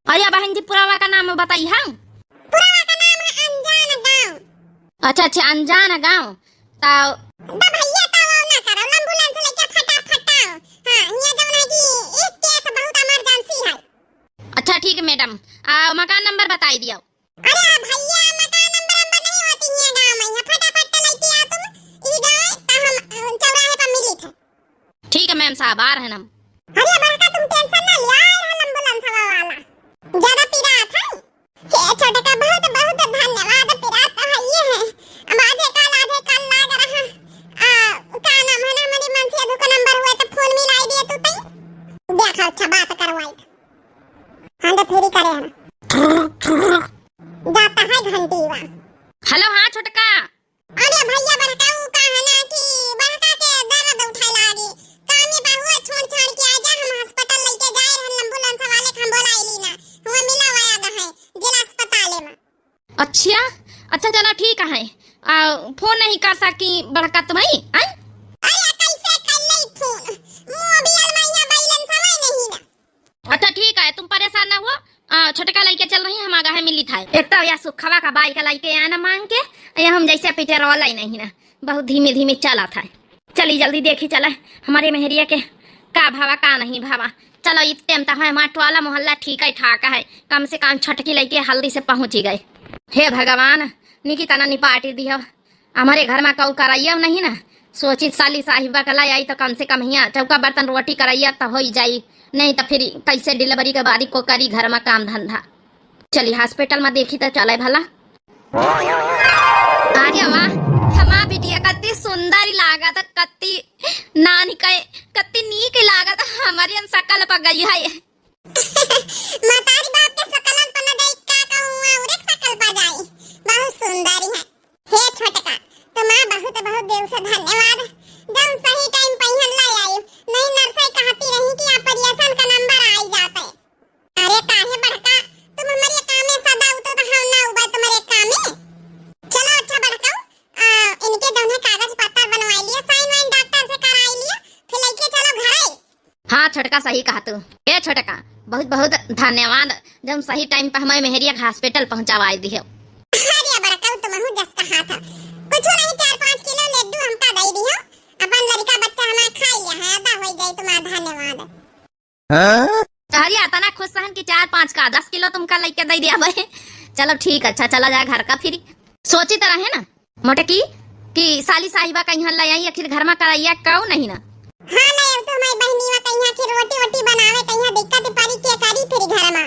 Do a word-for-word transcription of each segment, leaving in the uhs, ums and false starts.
अरे बहन जी, पुरावा का नाम बताई हम। पुरावा का नाम है अनजान गाँव। अच्छा, अच्छा, अनजान गाँव। तो द भैया, तो वो ना करो, एम्बुलेंस लेके फटाफट आओ। हाँ, यहाँ जौन है कि एक केस बहुत इमरजेंसी है। अच्छा, ठीक है मैडम, आ, मकान नंबर बताई दियो। अरे भैया, मकान नंबर नंबर नहीं होती है गाँव में, यहाँ फटाफट तो लेके आओ तुम। ई गाँव तो हम, अ, चौराहे पर मिली थे। ठीक है मैम साहब, आ रहे हैं हम। अरे बड़का, तुम टेंशन ना लिया, आ रहा एम्बुलेंस वाला। ज्यादा पिरात है? हे छोटका, बहुत बहुत धन्यवाद, पिरात तो है ये है। अब आधे काल, आधे काल लाग रहा। आ, का नाम है ना, हमारी मनसिया दुकान नंबर हुए तो फोन मिलाई दिए तू तई। देखा, अच्छा बात करवाई। हाँ, तो फ्री करे हैं। जाता है घंटी वा। हेलो, हाँ छोटका। अरे भैया बड़का, ऊ का है ना कि बड़का के दर्द उठाए लागी। कामे बा हुआ छोड़ छाड़ के आ जा, हम हॉस्पिटल लेके जाए रहन, एम्बुलेंस वाले के हम बोलाई ली ना। हुआ मिला हुआ आगा है जिला अस्पताल में। अच्छा, अच्छा, चला ठीक है। आ, फोन नहीं कर सकी बड़का तुम्हें, आय? अरे कैसे कर ले फोन? मोबाइल में यहाँ बैलेंस हवे नहीं ना। अच्छा ठीक है, तुम परेशान ना हुआ। आ, छोटका लइके चल रही, हम आगा है मिली था। एक तो या सुखवा का बाइक लइके आना मांग के, या हम जैसे पेट्रोल ही नहीं ना, बहुत धीमे धीमे चला था। चली जल्दी देखी चला हमारे मेहरिया के का भावा का नहीं भावा। चलो इतने में तो है हमारा टोला मोहल्ला ठीक है ठाक है, कम से कम छोटकी लइके हल्दी से पहुँची गए। हे भगवान, निकी तना निपाटी दियो। हमारे घर में कऊ करैया नहीं ना, सोची साली साहिबा का लाई आई तो कम से कम हियाँ चौका बर्तन रोटी करैया तो होई जाई, नहीं तो फिर कैसे डिलीवरी के बाद को करी घर में काम धंधा। चली हॉस्पिटल में देखी तो चले भला। अरे वाह, हमार बिटिया कत्ती सुंदर लागत, कत्ती नानी के, कत्ती नीक लागत, हमारी हम शकल पर गई है। मतारी बाप के शकलन पर न जाई, का कहूँ, और एक शकल पर जाई, बहुत सुंदर है। हे छोटका, तुम्हार बहुत बहुत दिल से धन्यवाद, जौन सही टाइम पे यहाँ ले आई। नहीं नर्से कहती रही कि ऑपरेशन का नंबर आई जाते। अरे काहे बड़का, तुम हमारे कामे सदा उतो तो हम ना उबा तुम्हारे कामे। चलो अच्छा बड़का, आ, इनके जौन है कागज पत्तर बनवाई लियो, साइन वाइन डॉक्टर से कराई लियो, फिर लेके चलो घरे। हाँ छोटका, सही कहा तू। ए छोटका, बहुत बहुत धन्यवाद, जौन सही टाइम पे हमारे मेहरिया के हॉस्पिटल पहुँचावाई दिहो। अरे बड़का, तुमहू जस कहा था, कुछ नहीं, चार पाँच किलो लड्डू हमका दे दिहो, अपन लड़का बच्चा हमारा खाई लिया है, अदा हो जाए तुम्हारा धन्यवाद। हाँ? अरे अतना खुश हन कि चार पाँच का दस किलो तुमका लेके दे दिया भाई। चलो ठीक, अच्छा चला जाए घर का फिर। सोची तो रहे ना मोटकी कि साली साहिबा कहिया ले आई, आखिर घर में करैया कऊ नहीं ना। हाँ, ले अब तो हमारी बहनी वा कहिया कि रोटी वोटी बनावे, कहिया दिक्कत पड़ी के करी फिर घर में।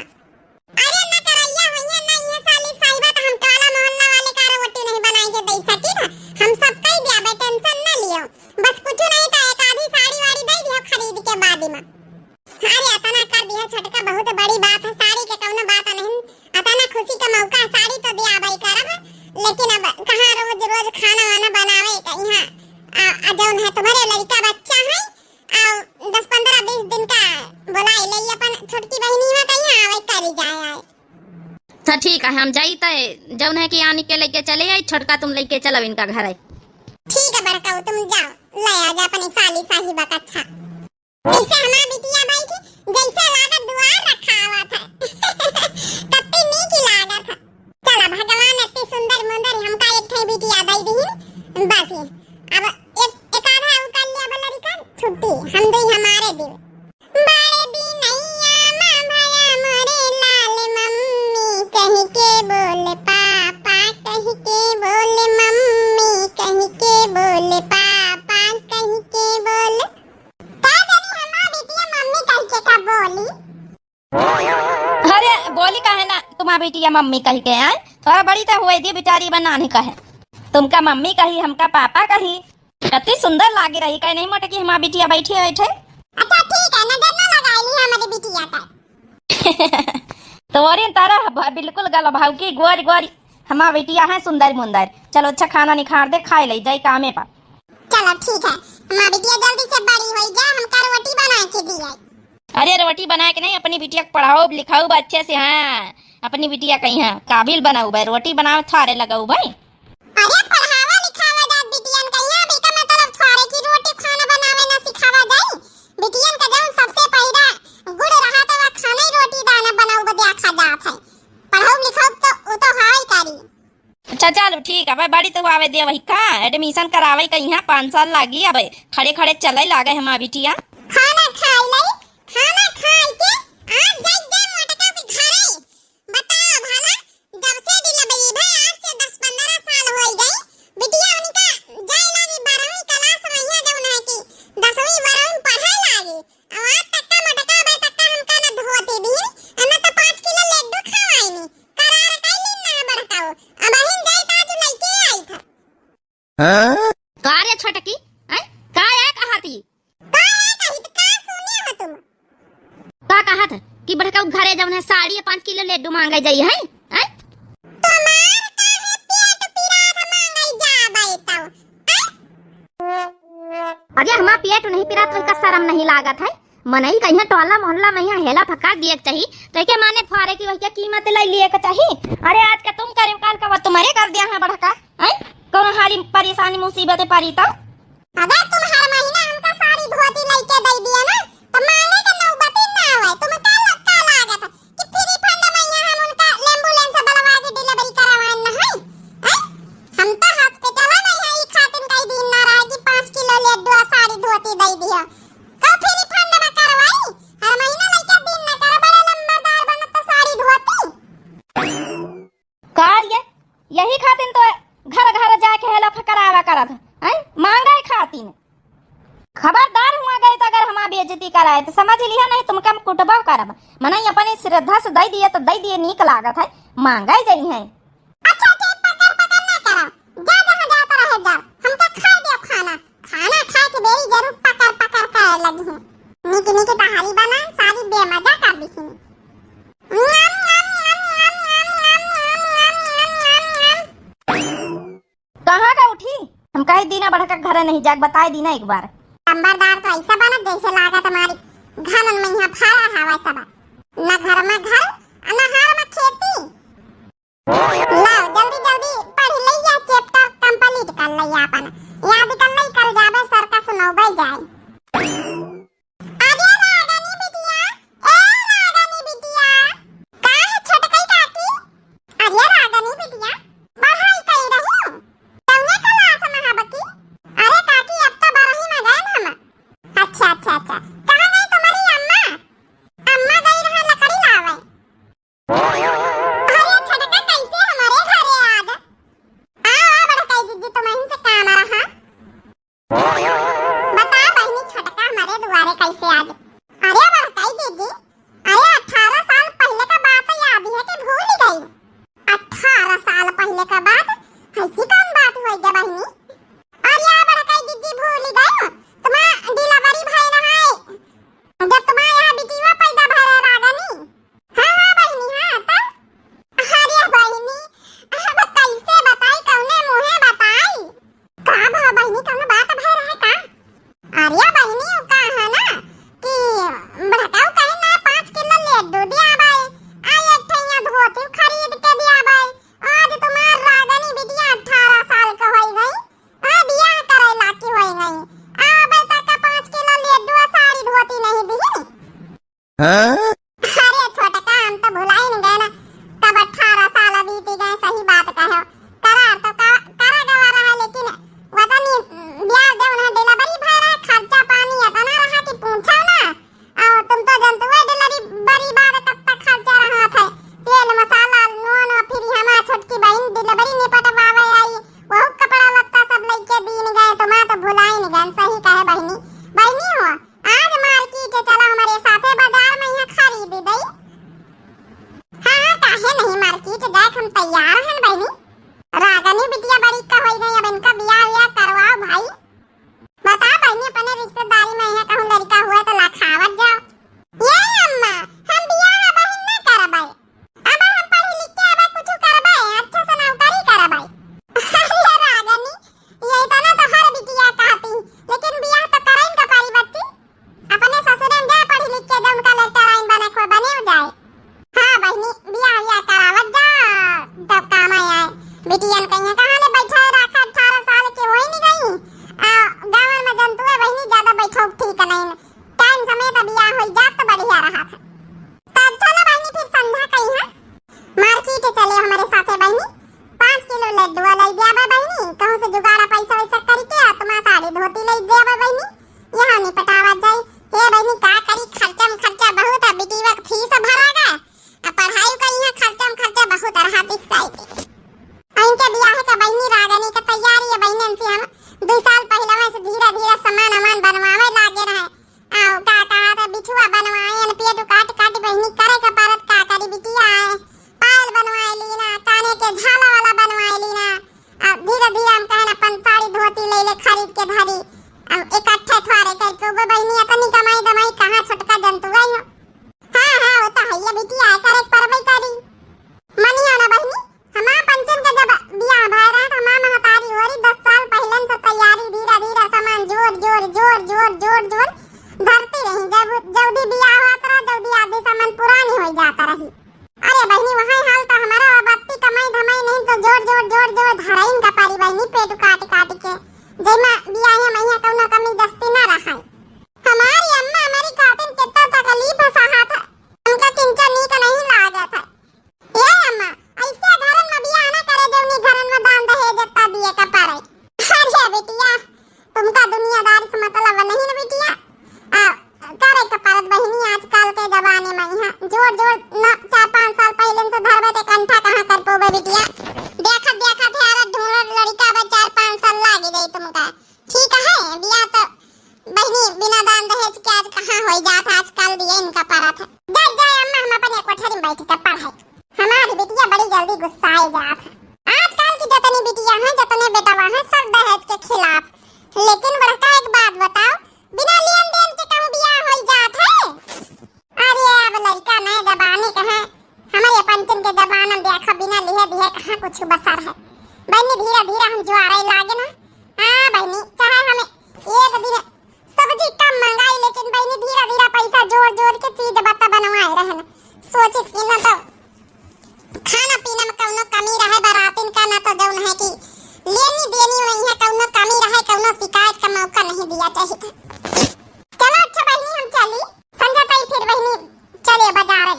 अरे ना करैया होइया ना ये साली साहिबा, तो हम टोला मोहल्ला वाले का रोटी नहीं बनाई के दे सकी ना। हम सब कह दिया बे, टेंशन ना लियो, बस कुछ नहीं तो एक आधी साड़ी वाड़ी दे दियो खरीद के बाद में। अरे अतना कर दिया छोटका, बहुत बड़ी बात है, साड़ी के कौनो बात नहीं, अतना खुशी का मौका, साड़ी तो दिया भाई करब, लेकिन अब कहाँ रोज रोज खाना वाना बनावे कहिया, आ, आ जौन है तुम्हारे लड़का बच्चा है, आ दस पन्द्रह बीस दिन का बोलाई ले अपन छोटकी बहनी है कहिया आवे करी जाए आए। तो ठीक है, हम जाई तो जौन है कि आनी के लेके चले आई, छोटका तुम लेके चलो इनका घर है। ठीक है बड़का, तुम जाओ, ले आ जा अपनी साली साहिबा का अच्छा। जैसे हमार बिटिया बैठी, जैसे लागत दुआर रखावत है। कत्ती नीक लागत है। चला भगवान अति सुंदर मुंदर हमका एक ठे बिटिया दे दीहिन। बस ये। अब एक, एक आधा उ कर लिया बा लड़का, छुट्टी। हम दे हमारे दिल। बड़े दिनैया मा भया मोरे लाल मम्मी कह के बोल पापा, कह के बोल मम्मी, कह के बोल पापा, कह के बोल। का जानी हमार बिटिया मम्मी कह के का बोली? अरे बोली काहे ना तुम्हार बिटिया मम्मी कह के, आए? थोड़ा बड़ी तो हुए दी बेचारी, बना नहीं कहे। तुमका मम्मी कही, हमका पापा कही। कत्ती सुंदर लागे रही, कहे नहीं मोटकी हमार बिटिया बैठी बैठे। अच्छा ठीक है, नजर ना लगाई ली हमारी बिटिया का। तोरे तरह ब-, बिल्कुल गल भाव की गोरी गोरी हमार बिटिया है सुंदर मुंदर। चलो अच्छा खाना निखार दे, खाए ले जाई कामे पर। चलो ठीक है, हमार बिटिया जल्दी से बड़ी होई जा, हमका रोटी बना के दिया। अरे रोटी बना के नहीं, अपनी बिटिया के पढ़ाओ लिखाओ अच्छे से। हाँ, अपनी बिटिया कहीं है काबिल बनाओ भाई, रोटी बनाओ थारे लगाओ भाई। अरे पढ़ावा लिखावा जात बिटियन का, यहाँ भी का मतलब थोड़े की रोटी खाना बनावे ना सिखावा जाई। बिटियन का जौन सबसे पहिला गुण रहा तो वह खाना ही रोटी दाना बनाओ बदिया खा चलो ठीक है, अबे बड़ी तो आवे दे वही का, admission करावे का यहाँ पाँच साल लागी, अबे खड़े खड़े चले लागे हमार बिटिया। खाना खाई लई, खाना खाई के आज जाई जा मोटका के घरे। बताओ भला, जब से delivery भई आज से दस पन्द्रह साल होई गई, बिटिया उनका जाए लागी बारहवीं class में, यहाँ जौन है कि दसवीं बारहवीं पढ़े लागी, अउ आज तक का मोटका बे तक का हमका न धोती दीन, न तो पाँच किलो लड्डू खवाइनी। करार कइली ना बड़काऊ। अबहिन जाई त आज लइके आई था। हाँ? का रे छोटकी? हैं? का या कहत ही? का या कही त का सुने हो तुम? का कहत है कि बड़काऊ घरे जौन है साड़ी पाँच किलो लड्डू मांगे जाई है? हैं? तुम्हार काहे पेट पिरात मांगे जाबे तौ? हैं? अरे, हमार पेट नहीं पिरात, तोहका शरम नहीं लागत है? मनई कहिया टोला मोहल्ला में यहाँ हेला फका दिए के चाही, तो एके माने फारे की वही कीमत ले लिए के चाही। अरे, आज का तुम करे, काल का वो तुम्हारे कर दिया है बड़का, हैं? कौनो हारी परेशानी मुसीबत परी तो? अगर तुम हर महीना हमका साड़ी धोती लइके दे दिया ना, तो मांगे के नौबती ना आवे। तुम का लग-, का लागत है? कि free fund में यहाँ हम उनका ambulance बुलवा के delivery करवाएन न है? हैं? हम तो hospital में है, ई खातिन कई दिन ना रहे कि पाँच किलो लड्डू आ साड़ी धोती दे दिया। का free fund में करवाई? हर महीना लइके दिन ना कर, बड़े लंबरदार बनत तो साड़ी धोती। का रे, यही खातिन तो घर घर जाके हेला फकरावा करत है, हैं? मांगे खातिन। खबरदार हुआ गए तो अगर हमार बेइज्जती कराए तो समझ लिया, नहीं तुमका हम कुटबो करब। मनई अपनी श्रद्धा से दे दिए तो दे दिए, नीक लागत है, मांगे जइहैं। अच्छा ठीक, पकर पकर ना करा, जा जहाँ जात रहे जा, हमका खाए दियो खाना, खाना खाए के बेरी जरूर पकर पकर करे लगी है। नीक नीक दहारी बना, सारी बेमजा कर दी। कहाँ का उठी? हम कहे दीना बढ़ के घरे नहीं जाके बताए दीना एक बार। लंबरदार तो ऐसा बनत जैसे लागत हमारी घनन में यहाँ फारा हवा सब। न घर में घर, न हार में खेती। लाओ जल्दी जल्दी पढ़ ले या chapter complete कर ले अपन। याद कर ले कल जाबे सर का सुनौबे जाए। अरे रागनी बिटिया, ए रागनी बिटिया, का है छोटकई काकी? अरे रागनी बिटिया, पढ़ाई करी रही? कौने class में हबकी? अरे काकी, अब तो बारहवीं में गए हम। अच्छा, अच्छा, अच्छा। कहाँ गई तुम्हारी अम्मा? अम्मा गई रहा लकड़ी लावे। अरे छोटका, कैसे हमारे घरे आज? आओ, आओ बड़कई दीदी, तुम्हें से काम रहा। बता बहिनी, छोटका हमारे दुआरे कैसे आज? अरे बड़कई दीदी, अरे अठारह साल पहले का बात याद है कि भूल गई? अठारह साल पहले का बात, ऐसी कौन बात होई गे बहिनी? अरे बड़कई दीदी, भूल गई? तुम्हार delivery भय रहा है, जब तुम्हारे यहाँ बिटिया पैदा भय रहा रागनी। हाँ, हाँ, बहिनी, हाँ, तब? अरे, बहिनी, अब कैसे बताई, कौने मुँहे बताई? का भा, बहिनी, कौनो बात भय रहे का? अरे, बहिनी, उ का है ना कि बड़काऊ कहे ना, पाँच किलो लड्डू दिया बाई, आ एक ठे यहाँ धोती खरीद के दिया बाई। आज तुम्हार रागनी बिटिया अठारह साल के होई गई, आ बियाह करे लायक होई गई, आ अबे तक का पाँच किलो लड्डू आ साड़ी धोती नहीं दी। हाँ? अरे छोटका, हम तो भुलाई न गए ना, कब अठारह साल बीत गए, सही बात कहो। करार तो का, करा गवा रहा, लेकिन वतनी ब्याह जौन है, delivery भय रहा, खर्चा पानी इतना रहा कि पूछो ना। और तुम तो जानते हो, delivery बाद कब तक खर्चा रहा था, तेल मसाला, नून, फिर हमार छोटकी बहन delivery निपटवावे आई, वहू कपड़ा लत्ता सब लेके दीन गए, तुम्हार तो भुलाई न गए, सही कहे बहिनी। बहिनी हो, आज market चला हमारे साथे, बाजार में यहाँ खरीद दुइ साल पहिलवा से धीरे धीरे सामान अमान बनवावे लागे रहे। आउ का कहा था, बिछुआ बनवाए, पेट काट काट बहिनी करे के परत, का करी बिटिया आए, पायल बनवाए लीना, काने के झाला वाला बनवाए लीना। अब धीरे धीरे हम कहन अपन साड़ी धोती ले ले खरीद के धरी। अब इकट्ठे थोड़े करके वो बहिनी इतनी कमाई दमाई कहाँ छोटका जंतु आई हो। हाँ, हाँ, वो तो है ये बिटिया, करे के परबे करी। मनिया ना बहिनी, हमार पंचन के जब बियाह भय रहे तो हमार महतारी होरी दस साल पहिलन से तैयारी धीरे धीरे सामान जोड़ जोड़ जोड़ जोड़ जोड़ जोड़ धरती रही। जब जल्दी बियाह होत रहा, जल्दी आदि सामान पुरानी हो जात रही। अरे बहिनी, वही हाल तो हमारा बत्ती कमाई धमाई नहीं तो जोड़ जोड़ जोड़ जोड़ धराइन का पारी बहिनी, पेट काट काट के। जइमा बियाहे मइया कौनो कमी जस्ती ना रहे। हमारी अम्मा हमारी खातिन कितना तकलीफ सहा था, हमका किंचा नीक नहीं लागत है। ए अम्मा, ऐसे घरन में बियाह ना करे जौनी घरन में दान दहेज इतना दिए का पड़े। अरे बिटिया, तुमका दुनियादारी से मतलब नहीं ना बिटिया। आ, करे के परत बहिनी, आजकल के जमाने में यहाँ जोड़ जोड़ न चार पाँच साल पहले से धरबे ते कंठा कहाँ कर पोबे बिटिया। देखत देखत है अरे ढूंढत लड़का बा, चार पाँच साल लागी जाई तुमका। ठीक है, बियाह तो बहिनी बिना दान दहेज के आज कहाँ होई जात है, आजकल दिए इनका परत है। जा जा अम्मा, हम अपन एक कोठरी में बैठ के पढ़ाई। हमारी बिटिया बड़ी जल्दी गुस्साए जात है। आजकल की जतनी बिटिया हैं, जतने बेटवा हैं, सब दहेज के खिलाफ। लेकिन बड़का एक बात बताओ, बिना लेन देन के कहूँ बियाह होई जात है? अरे अब लड़का नए जमाने के हैं, हमारे पंचन के जमाना में देखा बिना लिहे दिहे कहाँ कुछ बसर है। बहनी धीरे धीरे हम जुआरे लागे ना। हाँ बहनी, चाहे हमें एक दिन सब्जी कम मंगाई, लेकिन बहनी धीरे धीरे पैसा जोड़ जोड़ के चीज बता बनवाए रहन। सोचित कि ना तो खाना पीना में कौनो कमी रहे बरातिन का, ना तो जौन है कि लेनी देनी में यहाँ कौनो कमी रहे, कौनो शिकायत का मौका नहीं दिया चाहिए। चलो अच्छा बहनी, हम चली, संझा ताई फिर बहनी चले बाजारे।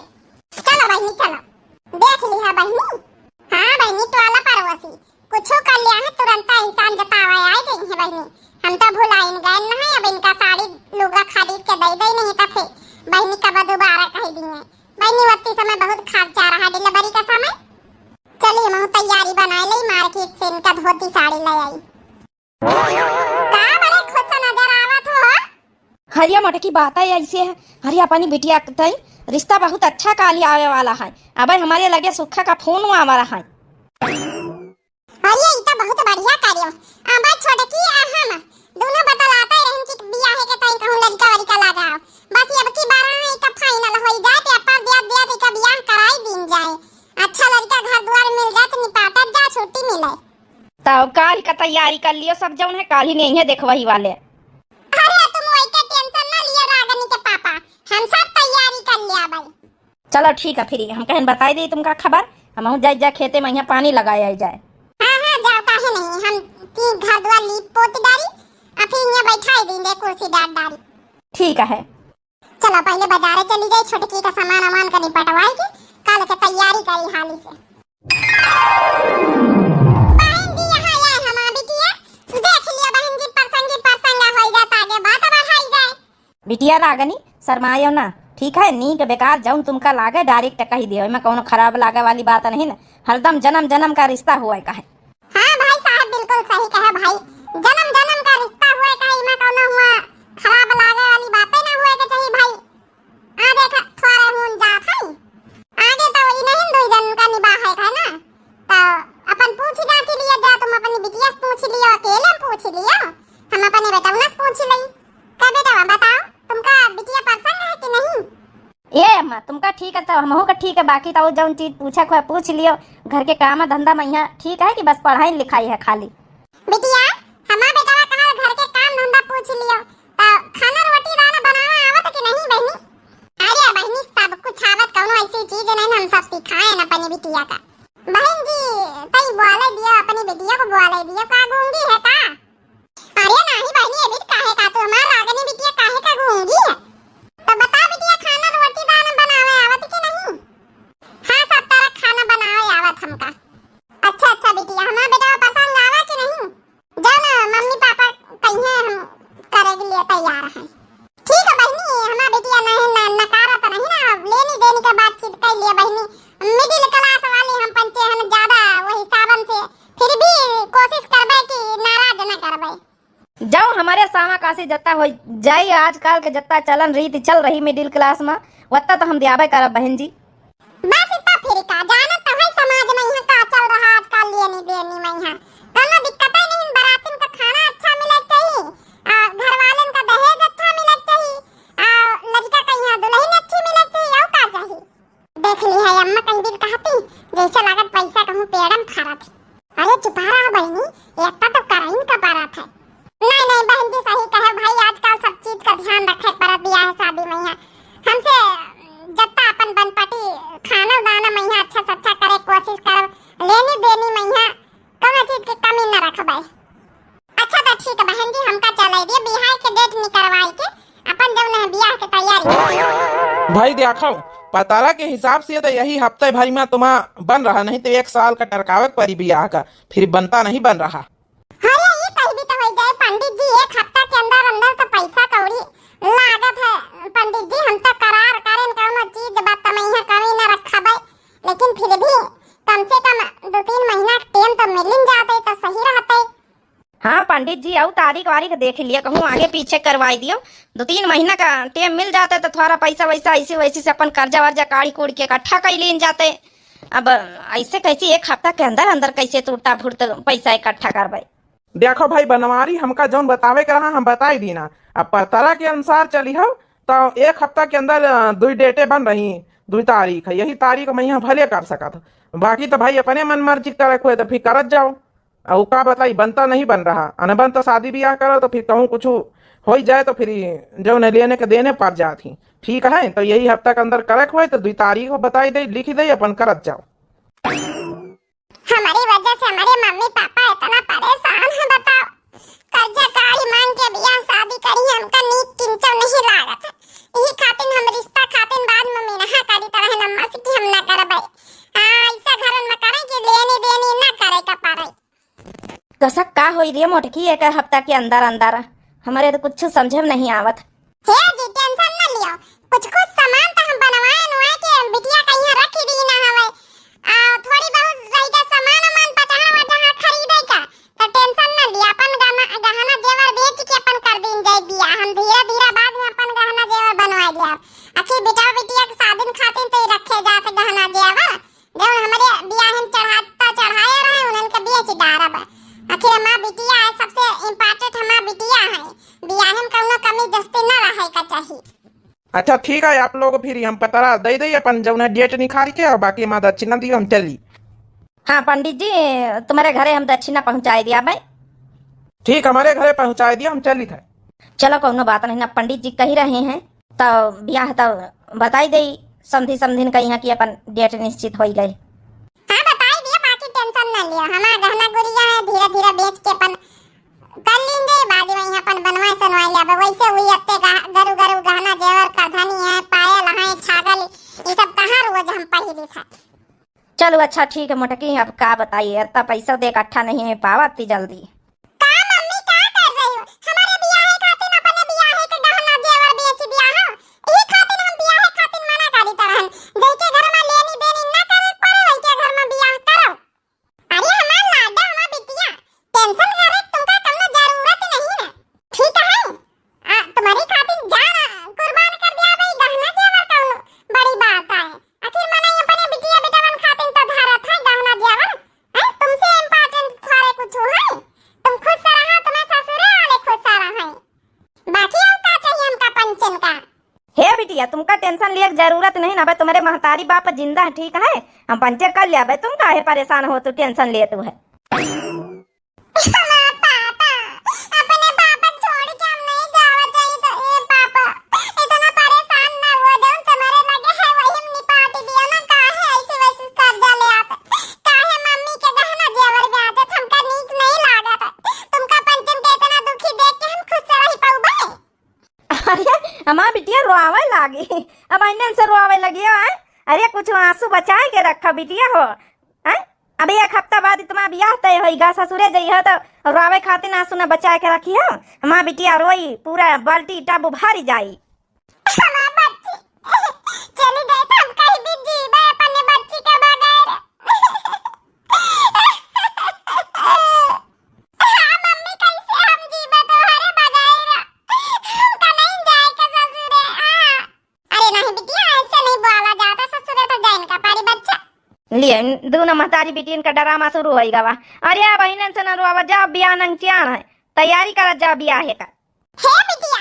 चलो बहनी चलो, देख लिहा बहनी। हाँ बहनी, टोला पड़ोसी कुछो कर लिया है, तुरंत एहसान जतावे आए गई है बहनी। हम तो भुलाइन गए नहीं, अब इनका साड़ी लुगा खरीद के दे दे नहीं तो फिर बहनी कब दोबारा कह दी है। बहनी वत्ती समय बहुत खर्चा रहा डिलीवरी का समय। चलिए हम तैयारी बनाए ले, मार्केट से इनका धोती साड़ी ले आई। का बड़े खुश नजर आवत हो? हरिया मोटकी बात है ऐसे है। हरिया अपनी बिटिया के तई रिश्ता बहुत अच्छा काली आवे वाला है। अब हमारे लगे सुखा का फोन आवा रहा है। अरे ई तो बहुत बढ़िया कार्य। अब छोटकी आ हम दोनों बतलाते रहन कि बियाह के तई कहूँ लड़का वड़का लगाओ। बस अब की बार है का फाइनल होई जाए, पेपर दिया दिया के बियाह कराई दीन जाए। अच्छा लड़का घर द्वार मिल जाए तो निपाटत जा, छुट्टी मिले। तब काल का तैयारी कर लियो सब जौन है, काल ही नहीं है देखवही वाले। अरे तुम वही के टेंशन ना लियो रागनी के पापा, हम सब तैयारी कर लिया भाई। चलो ठीक है, फिर हम कहन बताई दी तुमका खबर, हम जाए जाए खेते में यहाँ पानी लगाए आई जाए। हाँ हाँ जाओ, काहे नहीं, हम ती घर द्वार लीप पोत डारी, आ फिर यहाँ बैठाई दी दे कुर्सी डार डारी। ठीक है। चलो पहले बाजारे चली जाई, छोटकी का सामान वामान का निपटवाई के, काल के तैयारी करी हाली से। बहन जी, यहाँ आए हमार बिटिया, देख लियो बहन जी, प्रसंगी प्रसंग होई जात, आगे बात बढ़ाई जाए। बिटिया रागनी, शर्मायो ना, ठीक है? नीक बेकार जौन तुमका लागे direct कही दियो, एमे कौनो खराब लागे वाली बात नहीं ना, हरदम जन्म जन्म का रिश्ता हुआ है कहे। हाँ भाई साहब, बिल्कुल सही कहे भाई। जन्म जन्म का रिश्ता हुए का, इमा कौनो हुआ खराब लागे वाली बातें ना हुए के चाहिए भाई। आ देख, थोड़े हुन जात है। आगे तो ई नहीं दुई जन का निबाह है, है ना? तो अपन पूछ जांच लिया जा, तुम अपनी बिटिया से पूछ लियो, अकेले में पूछ लियो, हम अपने बेटौना से पूछ लई। का बेटवा बताओ, तुमका बिटिया पसंद है कि नहीं? ए अम्मा, तुमका ठीक है तो हमहू का ठीक है, बाकी तो जौन चीज पूछे को है पूछ लियो। घर के काम धंधा में यहाँ ठीक है कि बस पढ़ाई लिखाई है खाली? बिटिया, हमार बेटवा कहा घर के काम धंधा पूछ लियो, तो खाना रोटी दाना बनावे आवत कि नहीं बहनी? अरे बहनी, सब कुछ आवत, कौनो ऐसी चीज नहीं हम सब सिखाए न अपनी बिटिया का। बहन जी, तई बोले दियो, अपनी बिटिया को बोले दियो, का गूंगी है का? अरे नाही बहनी, अभी काहे का तू हमार रागनी बिटिया काहे का गूंगी है? तो बता बिटिया, खाना रोटी दाना बनावे आवत कि नहीं? हाँ, सब तरह खाना बनावे आवत हमका। अच्छा अच्छा बिटिया, हमार बेटवा पसंद आवा कि नहीं? जाओ ना, मम्मी पापा कहिए हम करे के लिए तैयार हैं। ठीक है बहनी, हमार बिटिया नहीं न-, नकारा तो नहीं ना, लेनी देनी का बातचीत कर लिए बहनी। Middle class वाली हम पंचे हैं ज्यादा, वही हिसाबन से फिर भी कोशिश करबे कि नाराज न करबे। जाओ, हमरे सावा कासी जत्ता होइ जाई, आजकल के जत्ता चलन रीति चल रही middle class मा, वत्ता तो हम दियाबे करब बहिन जी। बस इतना फिर का, जानत तो है समाज मा यहाँ का चल रहा आजकल लेनी देनी मा यहाँ। कौनो दिक्कत ही नहीं, बरातिन का खाना अच्छा मिले के चाहिए, आ, घर वालन का दहेज अच्छा मिले के चाहिए, आ, लड़का का यहाँ दुल्हन अच्छी मिले के चाहिए, और का चाहिए? देख ली है अम्मा, कहीं भी कहती, जैसे लागत पैसा कहूँ पेड़म फरत है। अरे चुपा रहा बहिनी, इतना तो कराइन का परत है। नहीं, नहीं बहन जी, सही कहे भाई, आजकल सब चीज का ध्यान रखे परत बियाह शादी मा यहाँ। हमसे जत्ता अपन बनपटी खाना दाना मा यहाँ अच्छा से अच्छा करे कोशिश करब, लेनी देनी मा यहाँ कौनो चीज के कमी न रखबे। अच्छा तो ठीक है बहन जी, हमका चले दिए, बियाह के date निकरवाई के अपन जौन है बियाह के तैयारी करी। भाई देखो, पतारा के हिसाब से तो यही हफ्ते भरी मा तुम्हा बन रहा, नहीं तो एक साल का टरकावे के परी बियाह का, फिर बनता नहीं बन रहा। अरे ये कहीं भी तो हो जाए पंडित जी, एक हफ्ता के अंदर अंदर तो पैसा कौड़ी लागत है पंडित जी, हम तो करार करेन कौनो चीज बात मा यहाँ कमी न रखबे, लेकिन फिर भी कम से कम दो तीन महीना के time तो मिलिन जाते तो सही रहते। हाँ पंडित जी, अउ तारीख वारीख देख लिया, कहूँ आगे पीछे करवाई दियो, दो तीन महीना का time मिल जाते तो थोड़ा पैसा वैसा ऐसे वैसे से अपन कर्जा वर्जा काढ़ी कूढ़ी के इकट्ठा कर लीन जाते। अब ऐसे कैसे एक हफ्ता के अंदर अंदर कैसे टूटा फूट पैसा इकट्ठा करबे? देखो भाई बनवारी, हमका जौन बतावे के रहा हम बताई दीना। अब पतरा के अनुसार चली हो तो एक हफ्ता के अंदर, अ, दुई डेटे बन रही, दुई तारीख है, यही तारीख मा यहाँ भले कर सकत हो। बाकी तो भाई अपने मन मर्जी करे के हुए तो फिर करत जाओ। अउ का बताई, बनता नहीं बन रहा, अनबन तो शादी ब्याह करो तो फिर कहूँ कुछ हो ही जाए तो फिर जौन है लेने के देने पड़ जात ही। ठीक है, तो यही हफ्ता के अंदर करे के होए तो दुई तारीख को बताई दे, लिख दे, अपन करत जाओ। हमारी वजह से हमारे मम्मी पापा इतना परेशान है, बताओ। कर्जा काढ़ी मांग के बियाह शादी करी, हमका नीक किंचो नहीं लागत है। यही खातिर हम रिश्ता खातिर बाद मा मिनहा करी तरह नम्मा से कि हम ना करबे। आ, ऐसा घरन मा करे कि लेनी देनी ना करे का पड़े। कसक का होई रे मोटकी, एक हफ्ता के अंदर अंदर? हमरे तो कुछ समझे में नहीं आवत। हे जी, tension न लियो, कुछ कुछ सामान तो हम बनवाए नुआए के बिटिया का यहाँ रखी दी ना हवे। आ, थोड़ी बहुत रह गया सामान उमान पचहा वचहा खरीदे का, तो tension न लिया, अपन गहना, गहना जेवर बेच के अपन कर दीन जाए बियाह। हम धीरे धीरे बाद मा अपन गहना जेवर बनवा लिया। आखिर बेटा बिटिया के शादी खातिर तो ही रखे जाते गहना जेवर। जौन हमरे बियाहन चढ़ाता चढ़ाया रहे, उन्हन के बेच डारब। आखिर हमार बिटिया है, सबसे important हमार बिटिया है। बियाहन कौनो कमी जस्ती न रहे का चाही। अच्छा ठीक है, आप लोग फिर हम पतरा दे दे अपन जौन है date निकाल के, और बाकी हमार दक्षिणा दियो, हम चली। हाँ पंडित जी, तुम्हारे घरे हम दक्षिणा पहुँचाए दिया भाई। ठीक, हमारे घरे पहुँचाए दियो, हम चली थे। चलो कौनो बात नहीं ना, पंडित जी कही रहे हैं। तो बियाह तो बताई देई समधी समधिन का यहाँ की अपन date निश्चित होई गए। हाँ, बताई दिया, बाकी tension ना लियो। हमार गहना गुरिया है, धीरे धीरे बेच के अपन कर लीन जाए, बाद मा यहाँ अपन बनवाए सनवाए ले आबे। वैसे हुई अत्ते गह-, गरु गरु गहना जेवर करधनी है, पायल है, छागल, ये सब कहाँ रोज हम पहिरी था। चलो अच्छा ठीक है मोटकी, अब का बताई, इतना पैसा दे इकट्ठा नहीं है पावत ती जल्दी। का मम्मी, का कर रही हो? हमारे बियाहे खातिर अपने बियाहे के गहना जेवर बेच दिया हो। यही खातिर हम बियाहे खातिर मना करी तरहन। जइके घर मा लेनी देनी ना करे पड़े, वही के घर मा बियाह करो। अरे हमार लाडा, हमार बिटिया, tension करे के तुमका कौनो जरूरत नहीं ना। ठीक है, आ, तुम्हारी खातिर जान कुर्बान कर दिया भाई, गहना जेवर कौनो बड़ी बात है। आखिर मना अपने बिटिया बेटवन खातिर तो धरत है गहना जेवर। हैं? तुमसे important थोड़े कुछ है? तुम खुश रहा, तुम्हें ससुरे वाले खुश रहे। बाकी और का चाहिए हमका पंचन का? हे बिटिया, तुमका tension लिए के जरूरत नहीं ना, अबे तुम्हारे महतारी बाप जिंदा है, ठीक है, हम पंचे कर ले, अबे तुम काहे परेशान हो, तू tension लेत है। हमार पापा, अपने पापा छोड़ के हम नहीं जावा चाहिए तो, ए पापा, इतना परेशान ना हुआ, जौन तुम्हारे लगे है वही में निपाट दिया ना, काहे ऐसे वैसे कर्जा ले आते, काहे मम्मी के गहना जेवर ब्याजत, हमका नीक नहीं लागत, तुमका पंचन के इतना दुखी देख के हम खुश से रह पाऊबे? अरे हमार बिटिया रोआवे लागी, अब इन्हन से रोआवे लगी है। अरे कुछ आंसू बचाए के रखा बिटिया हो, हैं? अब एक हफ्ता बाद तुम्हार बियाह तय होइगा, ससुरे जइहो तो रोआवे खातिर आंसू न बचाए के रखी हो। हमार बिटिया रोई, पूरा बाल्टी टब भर जाई। हमार बच्ची, चली जाए तो हम कहीं भी जीबे अपने बच्ची के बगैर। हाँ मम्मी, कैसे हम जीबे तो लिए, दूनो महतारी बिटियन का डरामा शुरू होइ गवा। अरे, आ बहिनन से न रोवा, जाओ बियाह नंग चियान है, तैयारी करत जाओ बियाहे का। हे बिटिया,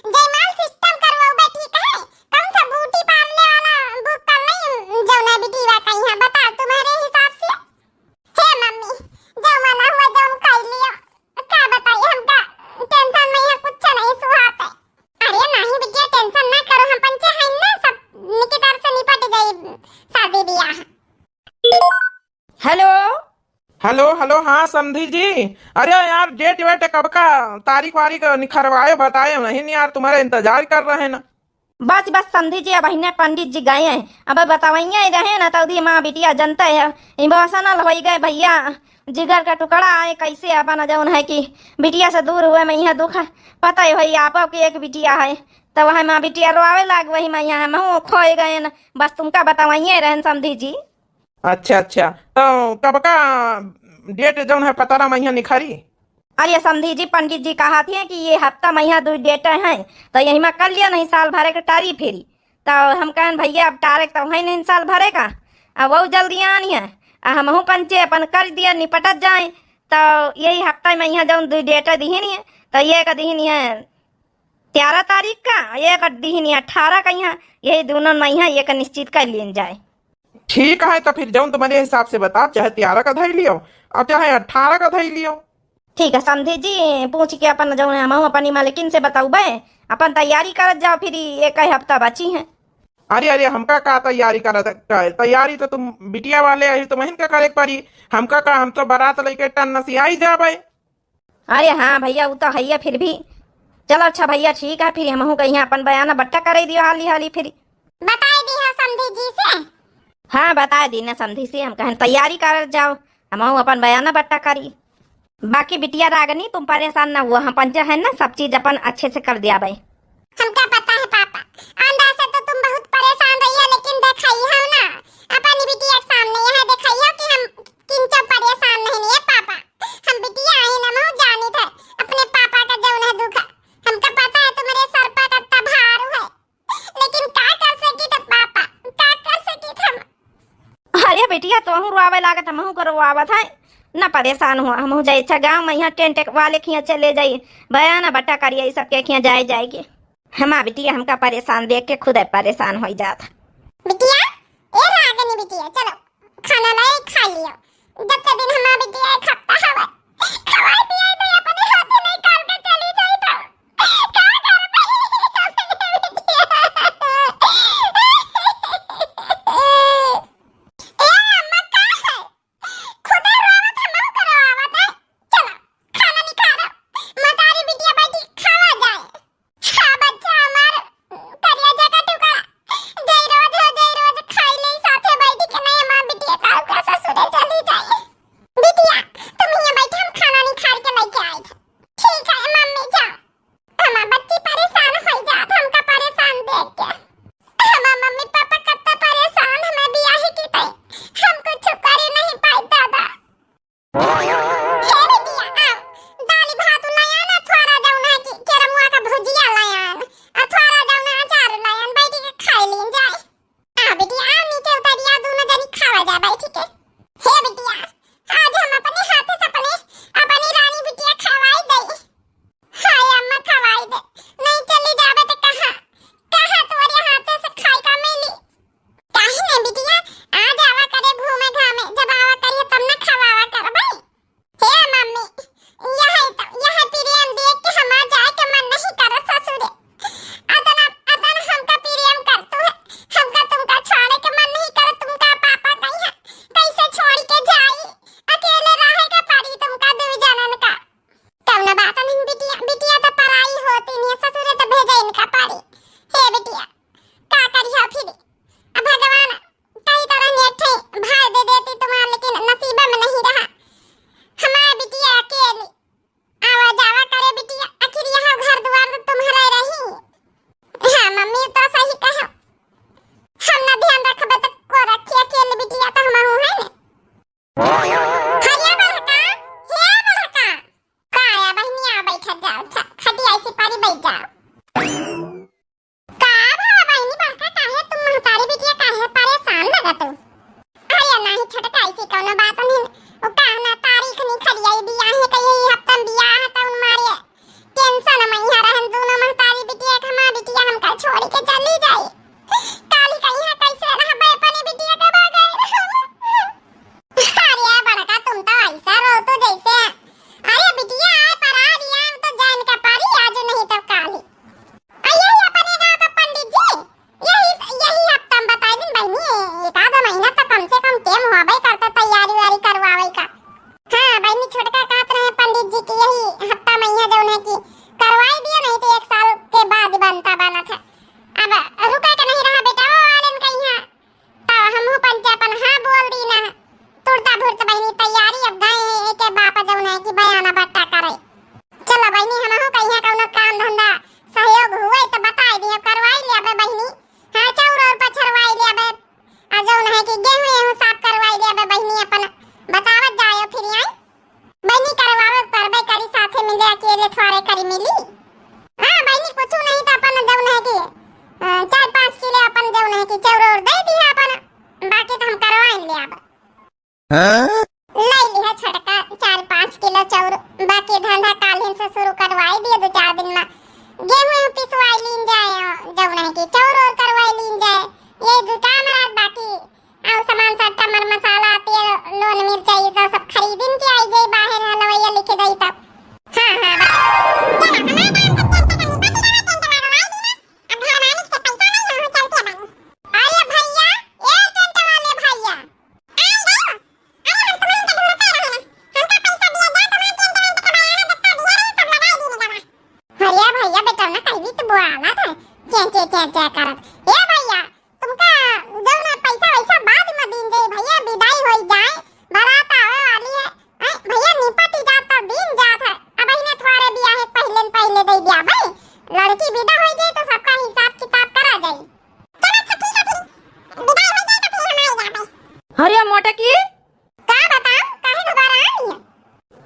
जयमाल system करवाउबे, ठीक है? कौन सा beauty parlour वाला book कर नहीं, जौन है बिटिया का यहाँ, बताओ तुम्हारे हिसाब से। हे मम्मी, जौन मना हुआ, जौन कर लियो। का बताई, हमका tension में यहाँ कुछ नहीं सुहात है। अरे नहीं बिटिया, tension ना करो, हम पंचे हैं ना, सब निकी तरह से निपट जाई शादी बियाह। Hello। Hello, hello, हाँ समधी जी। अरे यार, date वेट कब का, तारीख वारीख निखरवाए, बताए नहीं यार, तुम्हारा इंतजार कर रहे ना। बस बस समधी जी, अबहिने पंडित जी गए हैं, अब बतावइया ही रहे ना, तौदी माँ बिटिया जनते है, emotional होइ गए भइया, जिगर का टुकड़ा आए, कैसे अपन जौन है कि बिटिया से दूर हुए में यह दुख है। पता है भइया, आपो के एक बिटिया है, तो वह माँ बिटिया रोआवे लाग, वही में यहाँ हमहूँ खोए गए न, बस तुमका बतावइया ही रहन समधी जी। अच्छा, अच्छा, तो कब का date जौन है पतरा मइहाँ निखरी? अरे समधी जी, पंडित जी कहत हैं कि ये हफ्ता मइहाँ दुइ date हैं, तो यही में कर लिया, नहीं साल भरे के टारी फेरी। तो हम कहन भइया, अब टारे तो है नहीं साल भरे का, अब वो जल्दी आनी है, आ हमहूँ पंचे अपन कर दिया, निपटत जाए। तो यही हफ्ता मइहाँ जौन दुइ date दिहिन है, तो ये का दिहिन है तेरह तारीख का, ये का दिहिन है अठारह का, यहाँ यही दूनों मइहाँ ये का निश्चित कर लियन जाए। ठीक है, तो फिर जौन तुम्हारे हिसाब से बता, चाहे तेरह का धई लियो और चाहे अठारह का धई लियो। ठीक है समधी जी, पूछ के अपन जौन है, हमहूँ अपनी मालकिन से बताउबे, अपन तैयारी करत जाओ, फिर एक ही हफ्ता बची है। अरे, अरे, हमका का तैयारी करत का है? तैयारी तो तुम बिटिया वाले अही, तुम्हें का करे के पड़ी। हमका का, हम तो बारात लेके टन नसियाई जाबे। अरे हाँ भइया, उ तो हइये, फिर भी चलो। अच्छा भइया, ठीक है, फिर हमहू कहिया अपन बयाना बट्टा करे दियो हाली हाली फिर। बताए दी है समधी जी से? हाँ, बताए दी ना समधी से, हम कहन तैयारी करत जाओ, हमहू अपन बयाना बट्टा करी। बाकी बिटिया रागनी, तुम परेशान ना हुआ, हम पंचे हैं ना, सब चीज अपन अच्छे से कर दिया भाई। हमका पता है पापा, अंदर से तो तुम बहुत परेशान रही हो, लेकिन देखाई हो ना अपनी बिटिया के सामने, यहाँ देखाई हो कि हम किंचो परेशान नहीं है पापा। हम बिटिया आई ना, हम जानी थे अपने पापा का जौन है दुख। हमका पता है तुम्हारे सर पर कितना भार है, लेकिन का कर सकी थे पापा, का कर सकी थे हम। अरे बिटिया, तोहू रोआवे लागत, हमहू को रोआवत है। ना परेशान हुआ, हमहू जाए अच्छा गाँव में, यहाँ टेंट वाले के यहाँ चले जाई, बयाना बट्टा करिए, ई सबके यहाँ जाए जाएगी। हमार बिटिया हमका परेशान देख के खुदे परेशान होइ जात। बिटिया, ए रागनी बिटिया, चलो खाना लाए, खा लियो। जब से दिन हमार बिटिया एक हफ्ता हवा, खवाए पियाए दे, अपने हाथे नहीं काल के चली जाई तो का करबे? ए अम्मा, का है? खुदे रोवत है, हमहू के रोवावत है। चलो, खाना निकालो। मतारी बिटिया बैठी खावा जाए। हाँ, बच्चा हमार, करिया जगह टुकड़ा। जय रोज हो, जय रोज खाई ले साथे बैठी के, नहीं हमार बिटिया काल का ससुरे चली जाए। बिटिया, तुम यहाँ बैठे, हम खाना निकाल के लेके आई थे। ठीक है मम्मी, जाओ। हमार बच्ची परेशान होइ जात, हमका परेशान देख के। हमार मम्मी पापा कत्ता परेशान, हमें बियाह की तई। हम कुछ करे नहीं पाई दादा। हे बिटिया, आओ, दाली भात लायान, अथवारा जौन है कि केरमुआ का भुजिया लायान, अथवारा जौन है अचार लायान, बैठ के खाई लीन जाए। आ बिटिया, आओ नीचे उतरिया, दोनों जनी खावा जा बैठ के। हे बिटिया, आज हम अपने हाथे से अपने, अपनी रानी बिटिया खवाई दई। हाय अम्मा, खवाई दे, नहीं चली जाबे तो कहाँ, कहाँ तोरे हाथे से खाए का मिली? काहे नहीं बिटिया, आ जावा करे घूमे घामे, जब आवा करिए तब न खवावा करबे। हे मम्मी, यह तो, यह प्रेम देख के हमार जाए के मन नहीं करत ससुरे। अतना, अतना हमका प्रेम करतू है, हमका तुमका छोड़े के मन नहीं करत, तुमका पापा कही है, कैसे छोड़ के जाई? अकेले रहे के पड़ी तुमका दू जनन का। कौनो बात नहीं बिटिया, बिटिया तो पराई होती नहीं, ससुरे तो भेजे इनका पड़ी। हे बिटिया, का करियो फिर? अब भगवान कई तरह नियठे भाई दे देती तुम्हार, लेकिन नसीबा में नहीं रहा। हमार बिटिया अकेली आवा जावा करे बिटिया, आखिर यहाँ घर द्वार तो तुम्हारा रही। हाँ मम्मी, तो सही कहो, हम ना ध्यान रखबे तो को रखी अकेली बिटिया, तो हम है ना। हरिया बड़का, हे बड़का। का आया बहिनी, आ बैठा जाओ, छ-, खटिया ऐसी पारी बैठ जाओ। का भवा बहिनी बड़का, काहे तुम महतारी बिटिया काहे परेशान लगा तू? अरे नहीं छोड़ के चली जाई। काली कहिया कैसे रहबे अपने बिटिया के बगैर। अरे बड़का, तुम तो ऐसा रो तो जैसे, अरे बिटिया आए पर आ रिया, हम तो जान के पारी आज नहीं तो काली। आ यही अपने गाँव का पंडित जी, यही, यही हफ्ता में बताई दिन बहिनी, एक आध महीना तो कम से कम टेम होबे करता तैयारी वारी करवावे का। हाँ बहिनी, छोटका कहत रहे पंडित जी कि यही हफ्ता में यहाँ जौन है कि करवाई दिया, नहीं तो एक साल के बाद बनता बनत है। अब रुके के नहीं रहा बेटा, वो वालन का यहाँ तो हमहू पंचे अपन हाँ बोल दी ना। तुरता भुरत बहिनी तैयारी अब गए हैं, एके बाप जौन है कि बयाना बट्टा करे। चलो बहिनी, हमहू कहिया कौनो काम धंधा सहयोग हुए तो बताई दिया, करवाई लेबे बहिनी। हाँ, चाउर और पछरवाई लेबे। आ जौन है कि गेहूं एहू साफ करवाई लेबे बहिनी, अपन बतावत जायो फिर आई। बहिनी करवावे परबे करी, साथे मिले, अकेले थोड़े करी मिली। हाँ बहिनी, कुछ नहीं तो अपन जौन है कि, अ, चार पाँच किलो अपन जौन है कि चाउर और दे दिया अपन, बाकी तो हम करवाई लेबे। हाँ? ले लिहा छोटका चार पाँच किलो चाउर, बाकी धंधा काल्हिन से शुरू करवाई दिए दो चार दिन में। गेहूं पिसवाई लीन जाए, जौन है कि चाउर और करवाई लीन जाए। ये दो काम रात बाकी, और सामान सब टमर मसाला, तेल, लून, मिर्चा, ये तो सब खरीदिन के आई जाई बाहर, हलवैया लिखे जाई तब। हाँ, हाँ, बा-, चला, हमारे काम सब टेंशन नहीं, बाकी रहा टेंशन ना, हमारे दीना, अब घर मालिक से पैसा नहीं, हम चलते बानी। अरे भैया, ए टेंट वाले भैया, अरे भैया, बेटा ना कहीं भी तो बोला था, चे, चे, चे, चे करत। ए भैया, तुमका जौन है पैसा वैसा बाद में दीन जाई भैया, विदाई होई जाए, बारात आवे वाली है। हैं, भैया निपट ही जात तो दीन जात है, अब इन्हें थोड़े बियाह पहले न पहले दे दिया भाई, लड़की विदा होई जाए तो सबका हिसाब किताब करा जाई। चलो अच्छा ठीक है, फिर विदाई हो जाए तो फिर हम आ जाबे। अरे मोटकी, का बताओ, काहे घबरानी है?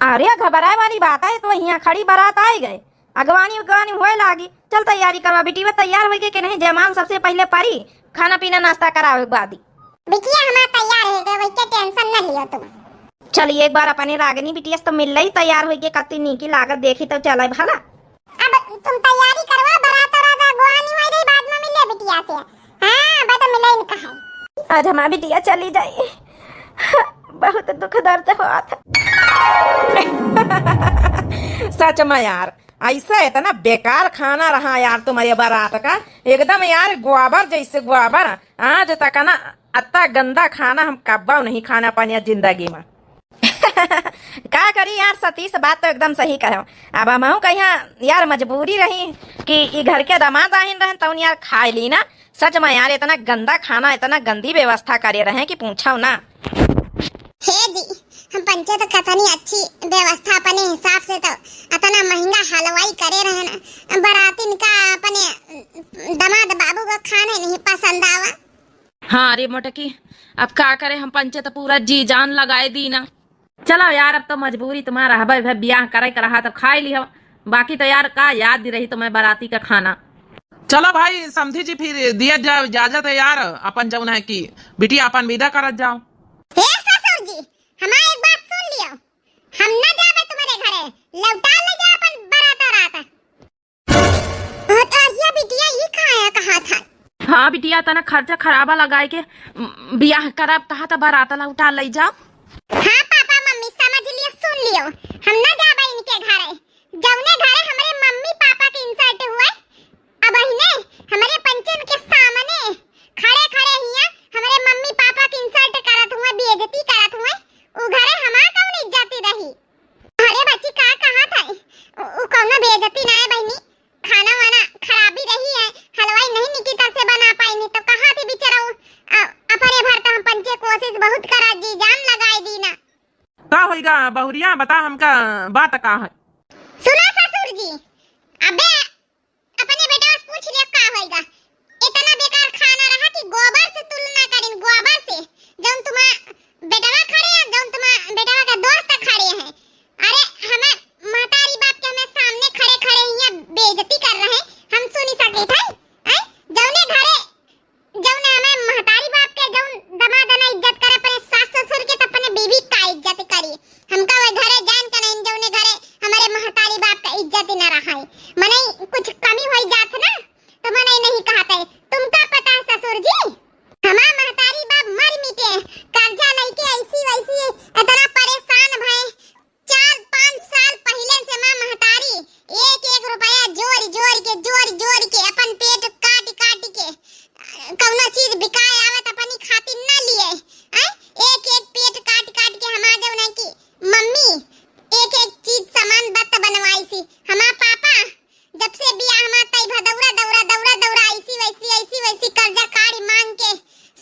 अरे घबराए वाली बात है, तो यहाँ खड़ी बारात आए गए, अगवानी उगवानी होए लागी। चल तैयारी करवा, बिटिया तैयार होई के नहीं, जयमाल सबसे पहले परी, खाना पीना नाश्ता करावे के बाद ही। बिटिया हमार तैयार हो गए, वही के टेंशन न लियो तुम। चलिए एक बार अपने रागनी बिटिया से तो मिल लई, तैयार होई के कत्ती नीकी लागत देखी तो चले भला। अब तुम तैयारी करवा, बारात और अगवानी होई रही, बाद में मिले बिटिया से। हाँ, बाद में मिले इनका है। आज हमार बिटिया चली जाई, बहुत दुख दर्द होत है। सच में यार, ऐसा इतना बेकार खाना रहा यार तुम्हारे बारात का, एकदम यार गोबर जैसे गोबर। आज तक ना अत्ता गंदा खाना हम कब्बो नहीं खाना पानी जिंदगी में। का करी यार सतीश, बात तो एकदम सही कहो। अब हमहू कहिया यार मजबूरी रही कि ई घर के दामाद आहिन रहन तौन यार खाए ली ना। सच में यार इतना गंदा खाना, इतना गंदी व्यवस्था करे रहे कि पूछो ना। हे जी, हम पंचे तो कतनी अच्छी व्यवस्था अपने हिसाब से तो इतना महंगा हलवाई करे रहे ना, बरातिन का अपने दामाद बाबू का खाने नहीं पसंद आवा। हाँ रे मोटकी, अब का करे, हम पंचे तो पूरा जी जान लगाए दी ना। चलो यार, अब तो मजबूरी तुम्हारा हबे, भाई बियाह करे के रहा तो खाए लिहो, बाकी तो यार का याद रही तुम्हें बाराती का खाना। चलो भाई समधी जी, फिर दिया जाओ इजाजत है यार, अपन जौन है कि बिटिया अपन विदा करत जाओ। हे ससुर जी, हमार एक बात सुन लियो, हम न जाबे तुम्हारे घरे, लौटा ले जा अपन बारात रात। अतरिया बिटिया ई खाया कहा था। हाँ बिटिया, तना खर्चा खराबा लगाए के, उम, बियाह करब कहा था, बारात लौटा ले जाओ। हाँ पापा मम्मी समझ लियो, सुन लियो, हम न जाबे इनके घरे, जौने घरे हमरे मम्मी पापा के insult हुए, अब इन्हें हमरे पंचन के सामने खड़े खड़े हिया हमरे मम्मी पापा के insult करत हुए, बेइज्जती करत हुए, उ घरे हमार कौन इज्जती रही? अरे बच्ची, का कहा था? उ, उ कौनो बेइज्जती ना है बहिनी, खाना वाना खराबी रही है, हलवाई नहीं निकी तरह से बना पाई, नहीं तो कहा थी बेचारा उ, अ, अपने भर तो हम पंचे कोशिश बहुत करा जी, जान लगाए दी ना। का होइगा बहुरिया, बता हमका बात का है? सुनो ससुर जी, अबे अपने बेटवा से पूछ लिया का होइगा। इतना बेकार खाना रहा कि गोबर से तुलना करिन, गोबर से। जौन तुम्हार बेटवा खड़े हैं, जौन तुम्हार बेटवा का दोस्त खड़े हैं। अरे हमें महतारी बाप के हमें सामने खड़े खड़े हियाँ बेइज्जती कर रहे हैं, हम सुनी सके थे। हैं? जौने घरे जौन हमें महतारी बाप के जौन दमाद ना इज्जत करे, अपने सास ससुर के तो अपने बीवी का इज्जत करी। हमका वह घरे जान के नहीं, जौने घरे हमारे महतारी बाप का इज्जत ही ना रहा है। मने कुछ कमी होई जात ना, तो मनई नहीं कहत है, तुमका पता है ससुर जी, हमार महतारी बाप मर मिटे, कर्जा लइके ऐसी वैसी इतना परेशान भए, चार पाँच साल पहिले से माँ महतारी एक एक रुपया जोड़ जोड़ के, जोड़ जोड़ के, अपन पेट काट काट के, कौनो चीज बिकाए आवे त अपनी खातिर ना लिए, आय? एक एक पेट काट काट के हमार जौन है कि मम्मी एक एक चीज सामान बत बनवाई सी। हमार पापा जब से बियाह मा तई भा दौरा, दौरा, दौरा, दौरा, ऐसी वैसी, ऐसी वैसी कर्जा काढ़ी मांग के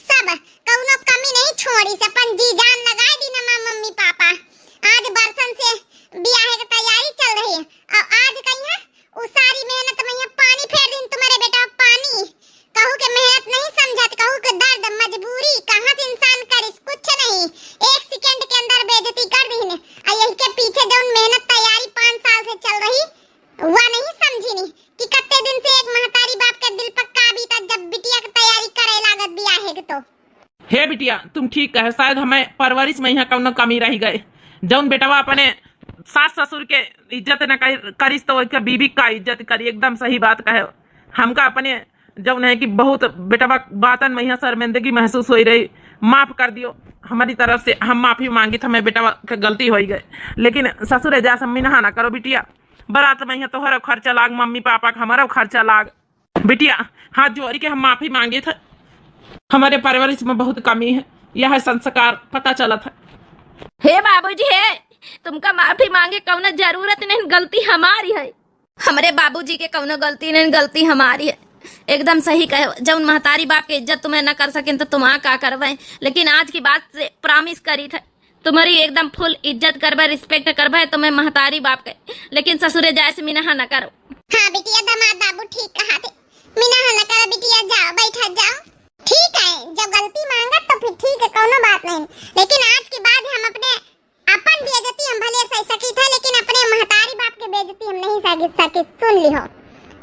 सब कौनो कमी नहीं छोड़ी से अपन जी जान लगाए दिन हमार मम्मी पापा। आज बरसन से बियाह के तैयारी चल रही है और आज कहिया उ सारी मेहनत में यहाँ पानी फेर दिन तुम्हारे बेटा, पानी। कहू के मेहनत नहीं समझत, कहू के दर्द, मजबूरी, कहाँ से इंसान करिस, कुछ नहीं। एक सेकंड के अंदर बेइज्जती कर दीन। आ यही के पीछे जौन मेहनत तैयारी पाँच साल से चल रही, वह नहीं समझिनी कि कत्ते दिन से एक महतारी बाप के दिल पर का बीतत, जब बिटिया के तैयारी करे लागत बियाहे के तो। हे बिटिया, तुम ठीक कहे, शायद हमें परवरिश में यहाँ कौनो कमी रह गए। जौन बेटवा अपने सास ससुर के इज्जत न कर, करिस तो ओके बीबी का इज्जत करी। एकदम सही बात कहे। हमका अपने जौन है कि बहुत बेटवा बातन में यहाँ शर्मिंदगी महसूस होई रही, माफ कर दियो हमारी तरफ से, हम माफी मांगित, हमें बेटवा के गलती होई गए। लेकिन ससुरे जा सम्मी नहा ना करो बिटिया, बारात में यहाँ तोहरो खर्चा लाग, मम्मी पापा के हमारो खर्चा लाग। बिटिया, हाथ जोड़ के हम माफी मांगित है, हमारे परवरिश में बहुत कमी है, यह संस्कार पता चलत है। हे बाबूजी, हे, तुमका माफी मांगे कौनो जरूरत नहीं, गलती हमारी है। हमरे बाबूजी के कौनो गलती नहीं, गलती हमारी है। एकदम सही कहे, जौन महतारी बाप के इज्जत तुम्हें न कर सकें तो तुम आ का करबे? लेकिन आज की बात से प्रॉमिस करी थे, तुम्हारी एकदम फुल इज्जत करबे, रिस्पेक्ट करबे तुम्हें महतारी बाप के, लेकिन ससुरे जाए से मिनहा न करो। हाँ बिटिया, दामाद बाबू ठीक कहा थे, मिनहा न करो बिटिया, जाओ बैठा जाओ। ठीक है, जब गलती मांगत तो फिर ठीक है, कौनो बात नहीं, लेकिन आज के बाद हम अपने अपन बेइज्जती हम भले सह सकी थे, लेकिन अपने महतारी बाप के बेइज्जती हम नहीं सह सकी। सुन लिहो,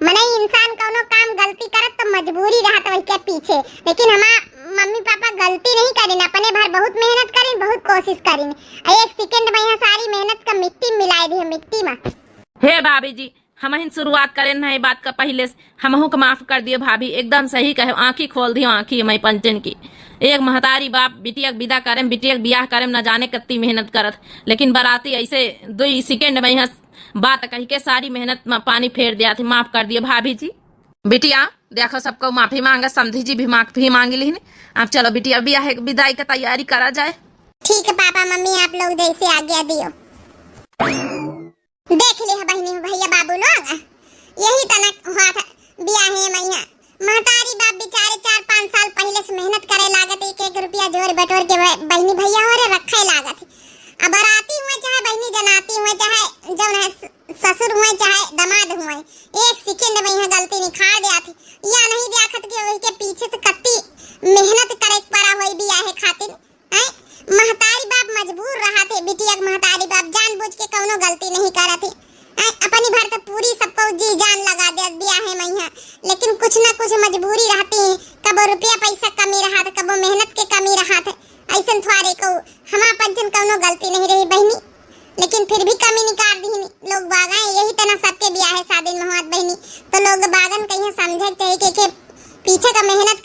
मनई इंसान कौनो काम गलती करत तो मजबूरी रहत वही के पीछे, लेकिन हमार मम्मी पापा गलती नहीं करिन, अपने भर बहुत मेहनत करिन, बहुत कोशिश करिन, आ एक सेकंड में यहाँ सारी मेहनत का मिट्टी मिलाई दी है, मिट्टी में। हे भाभी जी, हमहिन शुरुआत करेन ना ये बात का पहिले से, हमहू के माफ कर दियो भाभी, एकदम सही कहे, आँखी खोल दियो, आँखी मैं पंचन की। एक महतारी बाप बिटिया के विदा करेम, बिटिया के बियाह करेम, न जाने कत्ती मेहनत करत, लेकिन बराती ऐसे दुई सेकंड में यहाँ बात कही के सारी मेहनत में पानी फेर दिया थी। माफ कर दियो भाभी जी। बिटिया देखो, सबको माफी मांगा, समधी जी भी माफी मांगी लिहिन। अब चलो बिटिया, बियाह के विदाई का तैयारी करा जाए। ठीक है पापा मम्मी, आप लोग जैसे आज्ञा दियो। देख लिहा बहिनी भैया बाबू लोग, यही तना हुआ था बियाहे में यहाँ। महतारी बाप बेचारे चार पाँच साल पहिले से मेहनत करे लागत, एक एक रुपया जोड़ बटोर के बह-, बहिनी भैया हो रे रखे लागत। अब बराती हुए चाहे बहिनी जनाती हुए चाहे जौन है स-, ससुर हुए चाहे दामाद हुए, एक सेकंड में यहाँ गलती निखार दिया थी। या नहीं देखत कि वही के पीछे से कत्ती मेहनत करे के पड़ा होई बियाहे खातिर। हैं? महतारी बाप मजबूर रहा थे, बिटिया के महतारी बाप जानबूझ के कौनो गलती नहीं करत थे। हैं? अपनी भर तो पूरी सबको जी जान लगा दे बियाहे में यहाँ, लेकिन कुछ ना कुछ मजबूरी रहती है, कबो रुपया पैसा कमी रहा था, कबो मेहनत के कमी रहा था। ऐसन थोड़े को हमार पंचन कौनो गलती नहीं रही बहिनी, लेकिन फिर भी कमी निकाल दी लोग बागा। यही तना सबके बियाहे शादी में हुआ बहिनी, तो लोग बागन कहीं समझे के चाहिए कि, कि पीछे का मेहनत